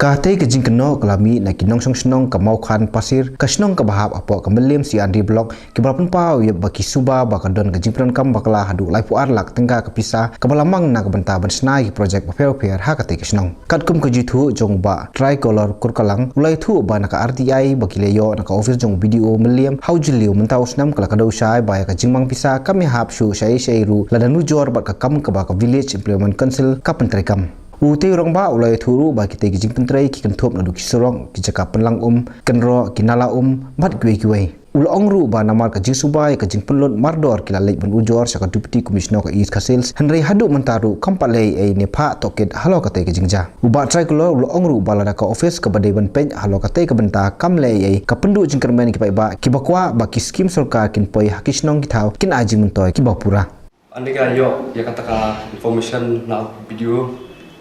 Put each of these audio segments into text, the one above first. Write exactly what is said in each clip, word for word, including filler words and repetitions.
Katei ka jingkynnoh ka la mih na ki nongshong shnong ka Mawkhan Pasir, ka shnong kaba hap hapoh ka Mylliem C and D Block, kiba la pynpaw ïa ba ki suba ba ka don ka jingpyndonkam bakla haduh laiphew ar lak tyngka ka pisa kaba la mang na ka bynta ban shna ïa ki projek bapher bapher ha katei ka shnong. Katkum ka jingïathuh jong u Bah Tricolor Kurkalang, u la ïathuh ba na ka R T I ba ki la ïoh na ka office jong u B D O Mylliem ha u Jylliew mynta u snem ka la kdew shai ba ïa ka jingmang pisa kam ïahap shuh shaei shaei ruh lada nujor bad ka kam kaba ka Village Improvement Council ka pyntreikam. Utei u rangbah u la ïathuh ruh ba kitei ki jingpyntrei ki kynthup naduh ki surok, ki jaka pynlang um, kynroh, ki nala um bad kiwei kiwei. U la ong ruh ba namar ka jingsuba ïa ka jingpynlut mardor ki la leit ban ujor sha ka Deputy Commissioner ka East Khasi Hills, hynrei haduh mynta ruh kam pat leh ei ei ne phah tohkit halor katei ka jingjia. U Bah Tricolor u la ong ruh ba lada ka office kaba dei ban peit halor katei ka bynta kam leh ei ei, ka pynduh jingkyrmen ïa ki paidbah kiba kwah ba ki skim sorkar kin poi ha ki shnong ki thaw kin ai jingmyntoi kiba pura. Hynrei ka ïoh ïa kata ka information na u B D O,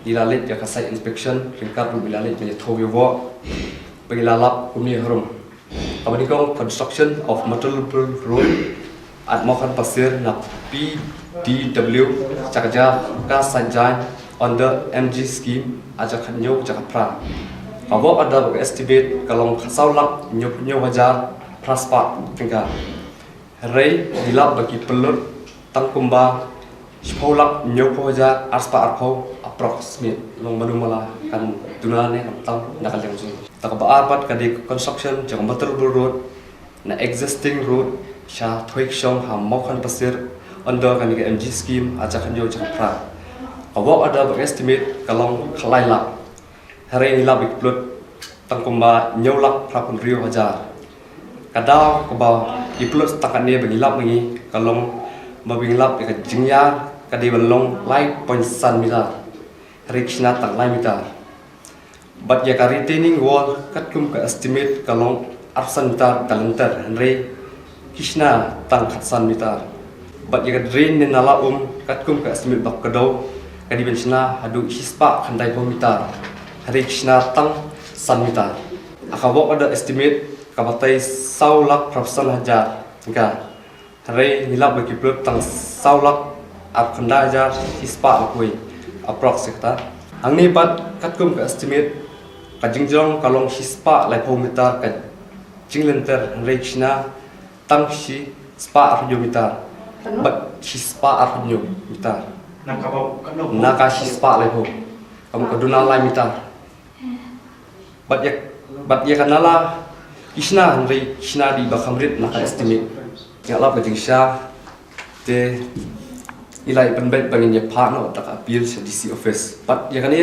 ngi la leit ïa ka site inspection, ryngkat ruh ngi la leit ban ïathuh ïa u, ba ngi la lap kumne harum. Kaba nyngkong, construction of multiple road at Mawkhan Pasir na P D W, Chakja, ka Sanjay, under M G scheme, hajar khathynñiew hajar khatphra. Ka work order bad ka estimate ka long saw lak hynñiewphew hynñiew hajar phra spah tyngka. Hynrei ngi lap ba ki pynlut tang kumba shiphew lak hynñiewphew hajar ar spah arphew approximate. Long mano mala kan duna ne kan tam na ka liang jong ngi. Kata kaba ar pat ka dei construction jong multiple road na existing road sha Thoikshiong ha Mawkhan Pasir under kane ka M G scheme hajar khathynñiew hajar khatphra. Ka work order bad estimate ka long khatlai lak. Hynrei ngi lap ba ki pynlut tang kumba hynñiew lak phraphew hynriew hajar. Ka daw kaba ki pynlut tang kane ba ngi lap ma ngi ka long ba ba ngi lap ïa ka jingïar ka dei ban long lai point san meter. Hynrei ki shna tang lai meter. Bad ïa ka retaining wall katkum ka estimate ka long arphew san meter ka lynter, hynrei ki shna tang khatsan meter. Bad ïa ka drain ne nala um katkum ka estimate ba kdew ka dei ban shna haduh shispah khyndaiphew meter, hynrei ki shna tang san meter. Ha ka work order estimate ka batai saw lak phraphew san hajar tyngka. Hynrei ngi lap ba ki pynlut tang saw lak arphew khyndai hajar shispah arphew wei approx ïa kata. Hangne pat katkum ka estimate ka jingjrong ka long shispah laiphew meter ka jinglynter, hynrei ki shna tang shispah arphew hynñiew meter. Bad shispah arphew hynñiew meter. Na ka shispah laiphew. Ka mut ka duna lai meter. Bad ïa, bad ïa ka nala ki shna, hynrei ki shna dei ba kham rit na ka estimate. Ngi lap ka jingshisha te ngi la ïa pynbeit ba ngin ïa phah noh da ka appeal sha D C office. Bad ïa kane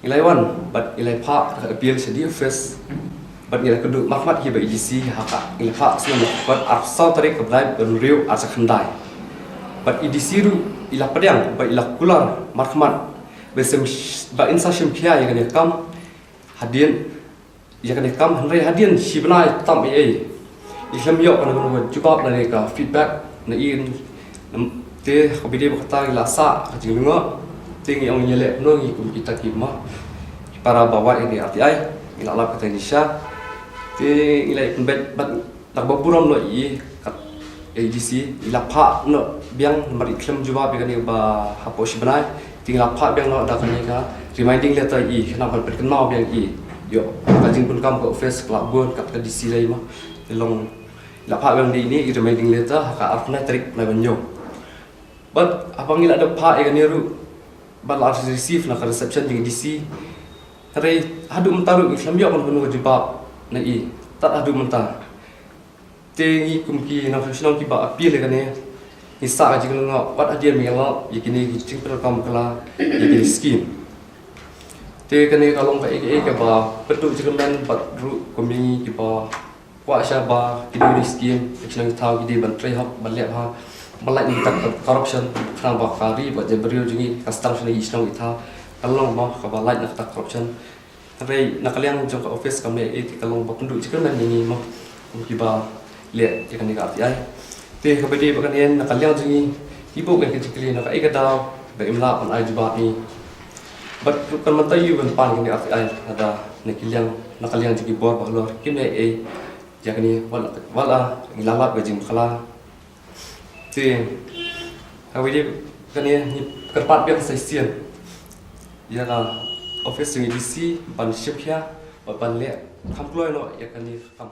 ngi la ïa wan bad ngi la ïa phah da ka appeal sha D C office. Bad ngi la kynduh markhmat hi bad i D C ha ka, ngi la phah snem bad arphew saw tarik ka bnai ba hynriew arphew khyndai. Bad i D C ruh i la pdiang bad i la kular markhmat ba in sa shim khia ïa kane ka kam hadien, ïa kane ka kam, hynrei hadien shi bnai tam ei ei. I khlem ïoh kano kano ka jubab lane ka feedback na i. Te ha kaba ïadei bad kata ngi la sah ka jinglyngngoh. Te ngi ong ngi leh kumno ngi kum kita ki ma, ki para ba wad ïa ka R T I. Ngi la lap kata ngi sha. Te ngi la ïa pynbeit bad da kaba burom noh i, kat, i D C i la phah noh biang namar i khlem jubab ïa kane ba hapoh shi bnai. Te ngi la phah biang noh da kane ka reminding letter i, khnang ban pynkynmaw biang i. Ïoh ka jingbun kam ka office ka la bun kat ka D C lei ma. Te long i la phah biang da ine i reminding letter ha ka arphew khyndai tarik bnai ba hynñiew. Bad haba ngi la dep phah ïa kane ruh bad la receive na ka reception jong i D C. Hynrei haduh mynta ruh ngi khlem ïoh kano kano ka jubab na i tad haduh mynta. Te ngi kum ki nongshong shnong kiba appeal ïa kane, ngi sah ka jinglyngngoh wat hadien ba ngi lap ïa kine ki jingpyndonkam bakla ïa kine ki skim. Te kane ka long kaei kaei kaba pynduh jingkyrmen bad ruh kum ngi kiba kwah sha ba kine ki skim, ki shnong ki thaw ki dei ban trei hok, ban leh ha, ban lait na ka corruption, khnang ba ka ri bad jaitbynriew jong ngi kan sdang shane i shnong i thaw kan long ba kaba lait na ka corruption. Hynrei na ka liang jong ka office kam leh ei, te ka long ba pynduh jingkyrmen ïa ngi mo, kum kiba leh ïa kane ka R T I. Te kaba dei ba kane na ka liang jong ngi, ngi buh ka jingkylli na kaei ka daw ba im lah ban ai jubab ïa ngi. Bad ruh kan mynta ïa u ban pan kane ka R T I lada na ki liang, na ka liang jong ki bor ba halor kim leh ei ïa kane, wat la, wat la ngi la lap ka jingbakla. Te ha kaba ïadei kane ngi kyrpad biang sa shisien ïa ka office jong i D C ban shim khia bad ban leh kham kloi noh ïa kane ka kam.